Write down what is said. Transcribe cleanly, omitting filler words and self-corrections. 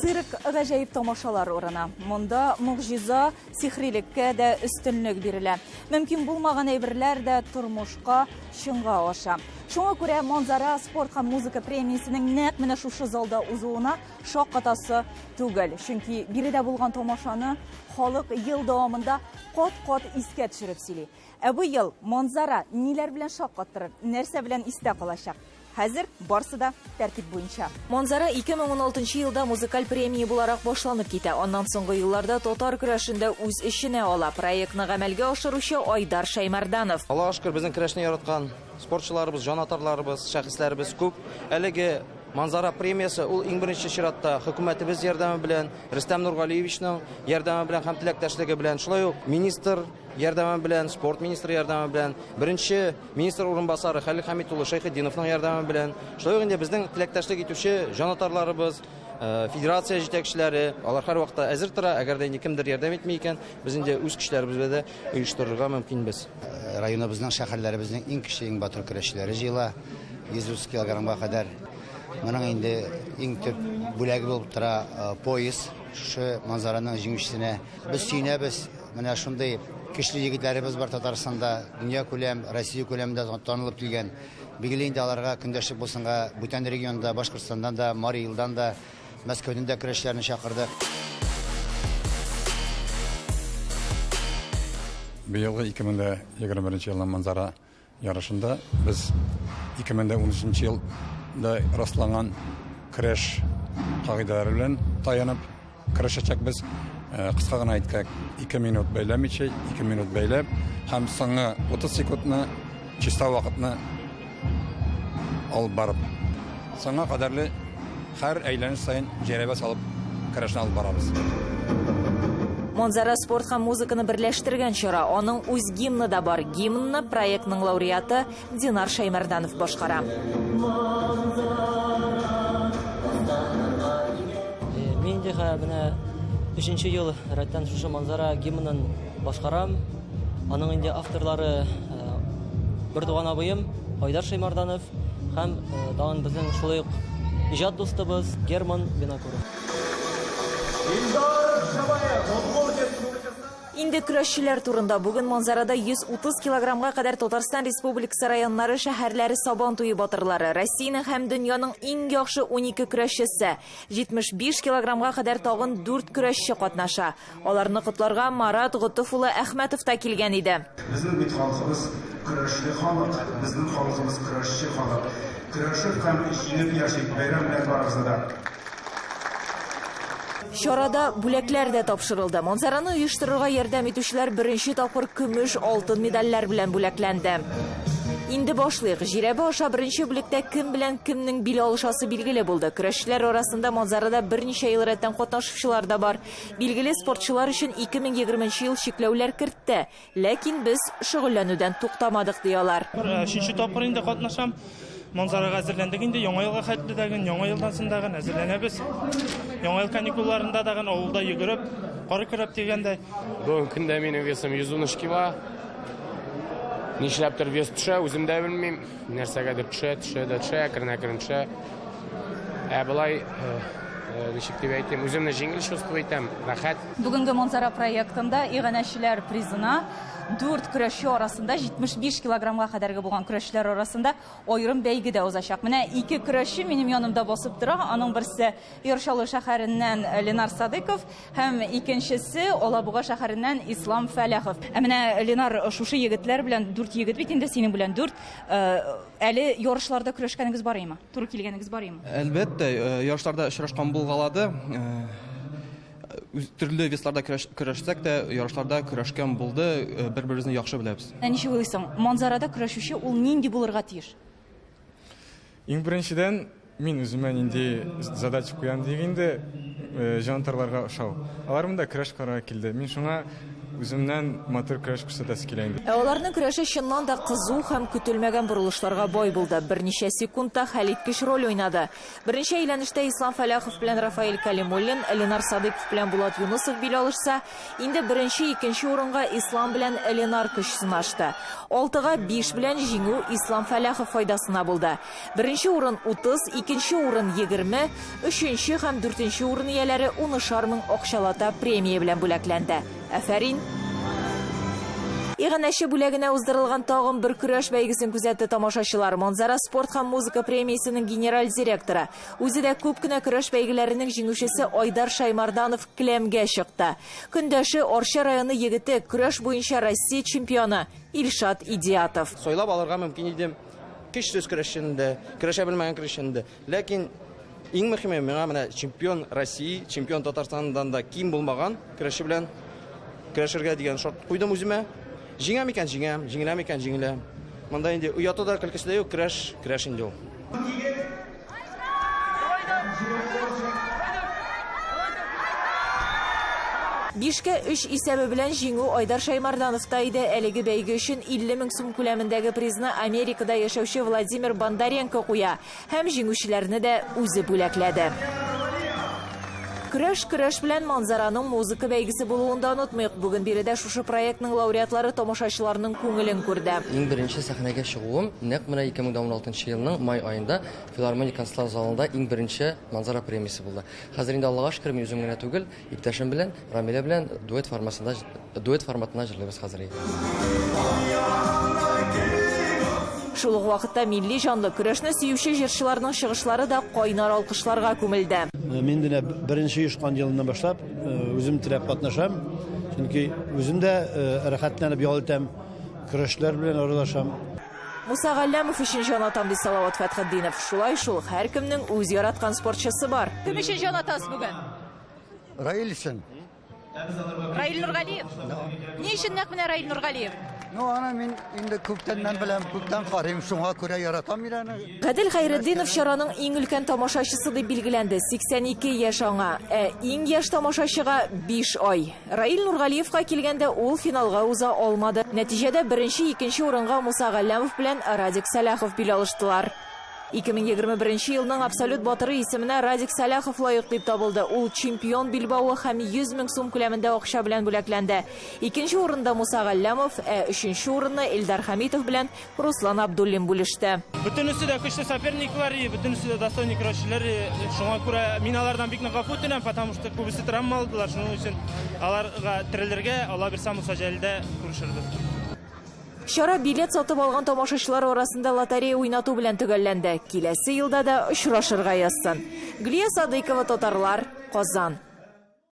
Цирк гаҗәеп тамашалар урыны. Монда могҗиза, сихрилеккә дә өстенлек бирелә. Мөмкин булмаган әйберләр дә тормышка, чынга аша. Шуңа күрә Манзара спорт һәм музыка премиясенең нәкъ менә шушы залда узуына шаккатасы түгел. Чөнки биредә булган тамашаны халык ел дәвамында кат-кат искә төшереп сөйли. Ә быел Манзара ниләр белән шаккаттырыр, нәрсә белән истә калачак? Хәзер барсы да тәртип буенча. Манзара 2016 елда музыкаль премия буларак башланып китә. Аннан соңгы елларда татар көрәшен дә үз эченә ала. Проектны гамәлгә ашыручы Айдар Шәймәрданов. Аллага шөкер, безнең көрәшне яраткан спортчыларыбыз, җанатарларыбыз, шәхесләребез күп. Әлеге Манзара премиясе ул иң беренче чиратта хөкүмәтебез ярдәме белән, Рөстәм Нургалиевичның ярдәме белән һәм теләктәшлеге белән, шулай ук министр ярдәме белән, спорт министры ярдәме белән, беренче министр урынбасары Хәлил Хәмит улы Шәйхетдиновның ярдәме белән, шулай ук инде безнең теләктәшлек итүче җанатарларыбыз, э, федерация җитәкчеләре, алар һәрвакытта әзер тора, әгәр дә инде кемдер ярдәм итми икән, без инде үз көчләребез белән дә оештырырга мөмкинбез. Э, районыбызның, шәһәрләребезнең иң көчле, иң батыр көрәшчеләре җыела, 130 килограммга кадәр. Моның инде иң төп бүләге булып тора э, пояс, шушы Манзараның җиңүчесенә. Без сөенәбез, менә шундый көчле егетләребез бар Татарстанда, дөнья күләм, Россия күләмендә танылып килгән. Билгеле инде аларга көндәшлек булсынга бүтән регионда, Башкортстаннан да, Мари Илдан да, Мәскәүдән дә көрәшчеләрне чакырдык. Быелгы 2021 елның Манзара Ярышында без 2013 елда расланган көрәш кагыйдәләре белән таянып көрәшәчәкбез. Э, кыска гына әйткәк, 2 минут бәйләмичә, 2 минут бәйләп һәм соңгы 30 секундны чиста вакытны алып барып, соңга кадәрле Һәр әйләнеш саен җәрәбә салып көрәшне алып барабыз. Манзара спорт һәм музыканы берләштергән чара. Аның үз гимны да бар. Гимнны проектның лауреаты Динар Шәймәрданов башкара. Мин инде менә өченче ел рәттән шушы Манзара гимнын башкарам. Аның инде авторлары бертуган абыем Айдар Шәймәрданов Һәм тагын безнең шулай ук иҗат дустыбыз Герман Винокуров. Илдар Шабаев, Удмуртия Республикасы. Инде көрәшчеләр турында. Бүген Манзарада 130 килограммга кадәр Татарстан Республикасы районнары, шәһәрләре Сабан туе батырлары, Россиянең һәм дөньяның иң яхшы 12 көрәшчесе, 75 килограммга кадәр тагын 4 көрәшче катнаша. Аларны котларга Марат Готыф улы Әхмәтов та килгән иде. Безнең бит халкыбыз көрәшле халык, безнең халкыбыз көрәшче халык. Көрәшеп һәм җиңеп яшик, бәйрәм белән барыгызны да! Чарада бүләкләр дә тапшырылды. Манзараны оештырырга ярдәм итүчеләр беренче тапкыр көмеш, алтын медальләр белән бүләкләнде. Инде башлыйк. Жирәбә аша беренче бүлектә кем белән кемнең бил алышасы билгеле булды. Көрәшчеләр арасында Манзарада берничә ел рәттән катнашучылар да бар. Билгеле, спортчылар өчен 2020 нче ел чикләүләр кертте. Ләкин без шөгыльләнүдән туктамадык, ди алар. Өченче тапкыр инде катнашам. Манзарага әзерләндек инде, Яңа елга хәтле дәген, Яңа елдан соң дагын әзерләнәбез. Яңа ел каникулларында дагын авылда йөгереп, кар көрәп дигәндәй. Бүгенге көндә минем весым 113 кило. Нишләптер вес төшә, үзем дә белмим. Нәрсәгәдер төшә, төшә дә төшә, әкрен-әкрен төшә. Ә болай, э, э, ничек дип әйтим, үземне җиңел чувствую итәм, рәхәт. Бүгенге Манзара проектында иганәчеләр призына дүрт көрәшче арасында 75 килограммга кадәрге булган көрәшчеләр арасында аерым бәйге дә узачак. Менә ике көрәшче минем янымда басып тора. Аның берсе Яр Чаллы шәһәреннән Ленар Садыков һәм икенчесе Алабуга шәһәреннән Ислам Фәләхов. Ә менә Ленар, шушы егетләр белән дүрт егет бит инде, синең белән дүрт. Э, әле ярышларда көрәшкәнегез бар име? Туры килгәнегез бар име? Әлбәттә, э, ярышларда очрашкан булгалады. Э, төрле весларда көрәшсәк тә, ярышларда көрәшкән булды, бер-беребезне яхшы беләбез. Ә ничек уйлыйсың, Манзарада көрәшүче ул нинди булырга тиеш? Иң беренчедән, мин үземә нинди задача куям диек инде, җанатарларга ошау. Алар монда көрәш карарга килде. Мин шуңа Үземнән матур көрәш күрсәтәсе килә инде. Ә аларның көрәше чыннан да кызу һәм көтелмәгән борылышларга бай булды. Берничә секунд та хәлиткеч роль уйнады. Беренче әйләнештә Ислам Фәләхов белән Рафаэль Калимуллин, Ленар Садыйков белән Булат Юнысов бил алышса, инде беренче, икенче урынга Ислам белән Ленар көч сынашты. Алтыга биш белән җиңү Ислам Фәләхов файдасына булды. Беренче урын 30, икенче урын 20, өченче һәм дүртенче урын ияләре унышар мең акчалата премия белән бүләкләнде. Афәрин! Иганәче бүләгенә уздырылган тагын бер көрәш бәйгесен күзәтте тамашачылар. Манзара спорт һәм музыка премиясенең генераль директоры, үзе дә күп кенә көрәш бәйгеләренең җиңүчесе Айдар Шаймарданов келәмгә чыкты. Көндәше Арча районы егете, көрәш буенча Россия чемпионы Илшат Идиатов. Сайлап алырга мөмкин идем көчсез көрәшчене дә, көрәшә белмәгән көрәшчене дә. Ләкин иң мөһиме миңа менә чемпион России, чемпион Татарстандан да ким булмаган көрәшче белән көрәшергә дигән шарт куйдым үземә. Җиңәм икән, җиңәм, җиңеләм икән, җиңеләм. Монда инде ояты да, көлкесе дә юк, көрәш, көрәш инде ул. Бишкә өч исәбе белән җиңү Айдар Шаймардановта иде. Әлеге бәйге өчен 50 мең сум күләмендәге призны Америкада яшәүче Владимир Бондаренко куя. Һәм җиңүчеләрне дә үзе бүләкләде. Көрәш көрәш белән Манзараның музыка бәйгесе булуын да онытмыйк. Бүген биредә шушы проектның лауреатлары тамашачыларның күңелен күрде. Иң беренче сәхнәгә чыгуым нәкъ менә 2016 елның май аенда филармония концертлар залында иң беренче Манзара премиясе булды. Хәзер инде Аллага шөкер, мин үзем генә түгел, иптәшем белән, Рамилә белән дуэт формасында, дуэт форматында җырлыйбыз хәзер. Шул ук вакытта милли җанлы көрәшне сөюче җырчыларның чыгышлары да кайнар алкышларга күмелде. Мин дә беренче оешкан елыннан башлап үзем теләп катнашам. Чөнки үзем дә рәхәтләнеп ял итәм, көрәшләр белән аралашам. Муса Галләмов өчен җан атам, ди Салават Фәтхетдинов. Шулай шул, һәркемнең үз яраткан спортчысы бар. Кем өчен җан атасыз бүген? Раил өчен. Раил Нургалиев? Ни өчен нәкъ менә Раил Нургалиев? Ну, аны мин инде күптәннән беләм, күптән карыйм, шуңа күрә яратам мин аны. Гадел Хәйретдинов чараның иң өлкән тамашачысы дип билгеләнде. 82 яшь аңа, ә иң яшь тамашачыга 5 ай. Раил Нургалиевка килгәндә ул финалга уза алмады. Нәтиҗәдә беренче, икенче урынга Муса Галләмов белән Радик Сәлахов бил алыштылар. 2021 елның абсолют батыры исеменә Радик Сәлахов лаек дип табылды. Ул чемпион билбавы һәм 100 мең сум күләмендә акча белән бүләкләнде. Икенче урында Муса Галләмов, ә өченче урынны Эльдар Хәмитов белән Руслан Абдуллин бүлеште. Бөтенесе дә көчле соперниклар, бөтенесе дә достойный көрәшчеләр. Шуңа күрә мин алардан бик нык гафу үтенәм, потому что күбесе травма алдылар. Шуның өчен аларга терелергә, Алла бирсә, Муса Җәлилдә күрешербез. Чара билет сатып алган тамашачылар арасында лотерея уйнату белән төгәлләнде. Киләсе елда да очрашырга язсын. Гөлия Садыйкова, Татарлар, Казан.